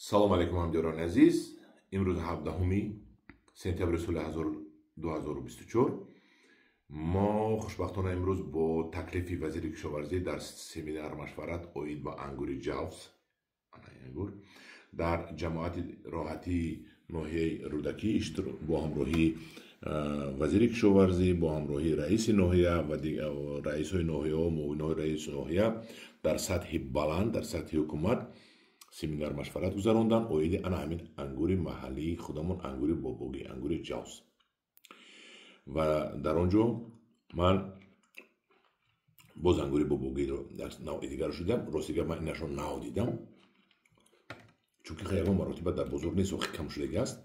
Салом алейкум, ҳамдиёрони азиз. Имрӯз 17 сентябри соли 2024. Мо хушбахтона имрӯз бо таклифи вазири кишоварзӣ дар семинар машварат оид ба ангури ҷавз, ангур дар ҷамоати роҳатии ноҳияи Рӯдакӣ бо ҳамроҳии вазири кишоварзӣ, бо ҳамроҳии раиси ноҳия ва раисҳои ноҳияҳо, муовинои раиси ноҳия дар сатҳи баланд, дар сатҳи ҳукумат семинар машварат гузаронданд оиди ана ҳамин ангури маҳаллии худамон, ангури бобогӣ, ангури ҷавз. Ва дар он ҷо ман боз ангури бобогиро дар навъи дигарро шудам. Рости гап, ман инашро нав дидам, чунки ягон маротиба дар бозор нест, охи кам шудагӣ аст.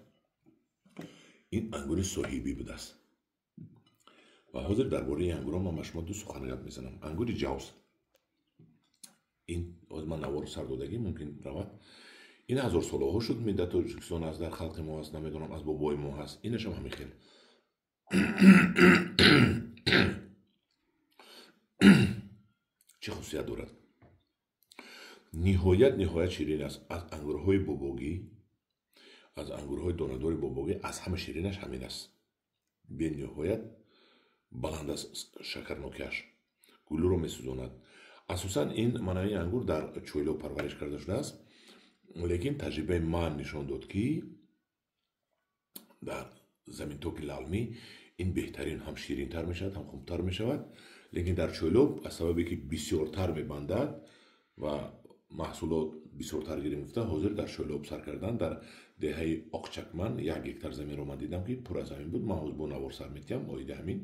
Ин ангури соҳибӣ будааст. Ва ҳозир дар бораи ин ангурҳо ман ба шумо ду сухан гап мезанам. Ангури ҷавз, ин ҳозир ман наворо сар додагӣ, мумкин равад. Ин ҳазорсолаҳо шуд, дар Тоҷикистон аст, дар халқи мо аст, намедонам, аз бобои мо ҳаст. Инашам ҳамин хел. Чӣ хусусият дорад? Ниҳоят ниҳоят ширин аст. Аз ангурҳои бобогӣ, аз ангурҳои донадори бобогӣ аз ҳама ширинаш ҳамин аст. Бениҳоят баланд аст шакарнокиаш, гулӯро месӯзонад. Асосан ин мана ин ангур дар чойло парвариш карда шудааст, лекин таҷрибаи ман нишон дод, ки дар заминтоки лалмӣ ин беҳтарин, ҳам ширинтар мешавад, ҳам хубтар мешавад. Лекин дар чойлоб аз сабабе ки бисёртар мебандад ва маҳсулот бисёртар гирем гуфта, ҳозир дар чойлоб сар кардан. Дар деҳаи Оқчакман 1 гектар заминро ман дидам, ки пур аз замин буд. Ман ҳозир бо навор сар метиҳам оиди ҳамин.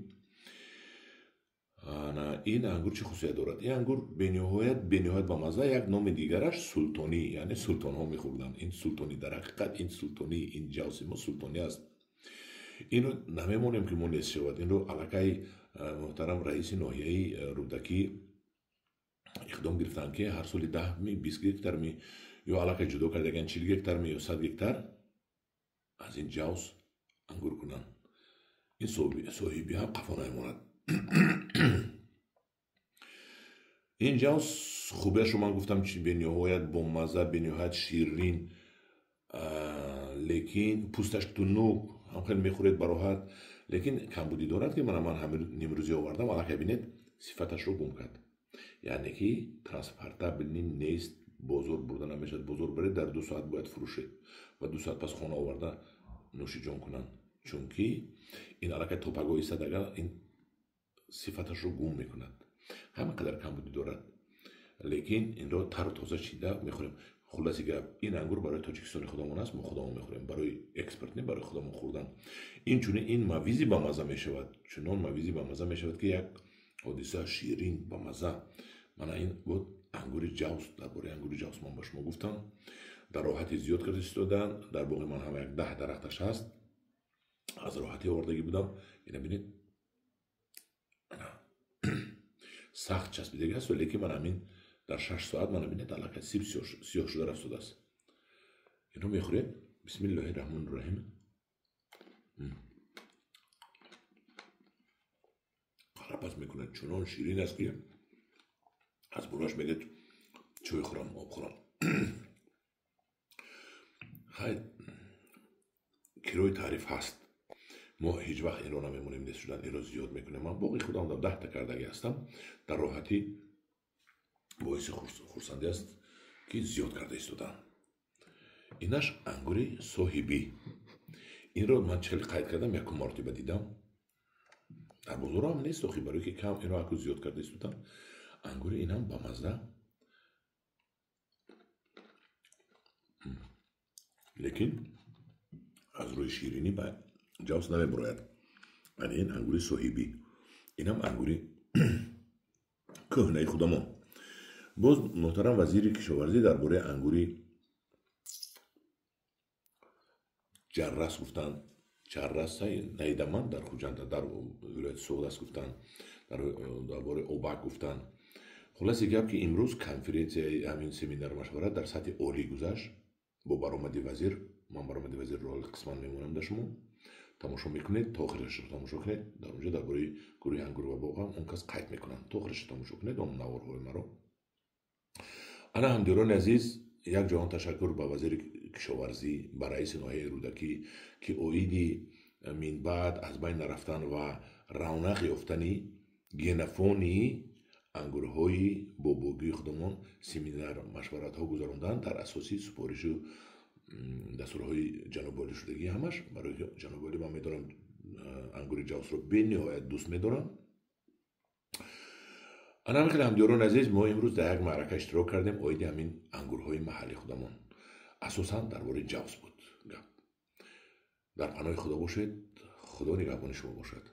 Ин ангур чӣ хусусият дорад? Ин ангур бениҳоят бениҳоят бамазза. Як номи дигараш султонӣ, яъне султонҳо мехӯрданд. Ин султонӣ, дар ҳақиқат ин султонӣ, ин ҷавси мо султонӣ аст. Инро намемонем, ки мо нест шавад. Инро аллакай муҳтарам раиси ноҳияи Рӯдакӣ иқдом гирифтанд, ки ҳар соли 10 ми, 20 гектар ми, ё аллакай ҷудо кардаган 40 гектар ми ё 100 гектар аз ин ҷавз ангур кунанд. Ин соҳиби ҳам қафо намемонад. Ин ҷавз хубияшро ман гуфтам, чи бениҳоят бомазза, бениҳоят ширин, лекин пӯсташ тунук, ҳам хеле мехӯред бароҳат, лекин камбудӣ дорад, ки мана ман ҳамин нимрӯзӣ овардам, аллакай бинед, сифаташро гум кард. Яъне ки транспортабелни нест, бозор бурда намешавад. Бозор баред, дар 2 соат бояд фурӯшед ва 2 соат пас хона оварда нӯшиҷон кунанд, чунки ин аллакай то пагоҳ истад, агар ин сифаташро гум мекунад. Ҳама қадар камбудӣ дорад, лекин инро тару тоза чида мехӯрем. Хулоси гап, ин ангур барои Тоҷикистони худамон аст, мо худамон мехӯрем, барои экспорт не, барои худамон хӯрдан. Инчунин ин мавизи бамазза мешавад, чунон мавизи бамазза мешавад, ки як ҳодиса ширин бамазза. Мана ин буд ангури ҷавз. Дар бораи ангури ҷавз ман ба шумо гуфтам. Дар роҳати зиёд карда истодаанд. Дар боғи ман ҳама як 10 дарахташ ҳаст, аз роҳатӣ овардагӣ будам. Ина бинед, сахт часпидагӣ аст, лекин ман ҳамин дар 6 соат, мана бинед, аллакай сиб сиёҳ шуда рафтодааст. Ино мехӯред. Бисмиллоҳи раҳмони раҳим. Қарапас мекунад, чунон ширин аст, ки аз болоаш мегӯяд чой хӯрам, об хӯрам. Хай, кирои таъриф ҳаст. Мо ҳеҷ вақт инро намемонем нест шудан, инро зиёд мекунем. Ман боғи худам дар 10 та кардагӣ ҳастам. Дар роҳатӣ боиси хурсандӣ аст, ки зиёд карда истодаам. Инаш ангури соҳибӣ. Инро ман чӣ хеле қайд кардам, якум маротиба дидам. Дар бозорам нест охи, барои ки кам, инро аку зиёд карда истодам. Ангури инам бамазза, лекин аз рӯи ширинӣ ба ҷавз намебурояд. Ани ин ангури соҳибӣ, инам ангури кӯҳнаи худамон. Боз муҳтарам вазири кишоварзӣ дар бораи ангури ҷаррас гуфтанд. Чаррас наидам ман, дар Хуҷанд, дар вилояти Суғд аст гуфтанд, дар бораи Обак гуфтанд. Хулоси гап, ки имрӯз конференсияи ҳамин семинар машварат дар сатҳи олӣ гузашт бо баромади вазир. Ман баромади вазирро қисман мемонам, дар шумо тамошо мекунед, то охирашро тамошо кунед. Дар онҷо дар бораи гурӯҳи ангур ва боғ ҳам он кас қайд мекунанд. То охирашро тамошо кунед он наворҳои маро. Ана, ҳамдиёрони азиз, як ҷаҳон ташаккур ба вазири Кишоварзӣ, ба раиси ноҳияи Рӯдакӣ, ки оиди минбаъд аз байн нарафтан ва равнақ ёфтани генофонди ангурҳои бобогии худамон семинар, машваратҳо гузаронданд дар асоси супоришу дастурҳои ҷаноби олӣ шудагӣ. Ҳамаш барои ҷаноби олӣ. Ман медонам, ангури ҷавсро бениҳоят дӯст медорам. Ана ҳамин хеле, ҳамдиёрони азиз, мо имрӯз дар як маърака иштирок кардем оиди ҳамин ангурҳои маҳалли худамон, асосан дар бораи ҷавс буд гап. Дар паноҳи Худо бошед, Худо нигаҳбони шумо бошад.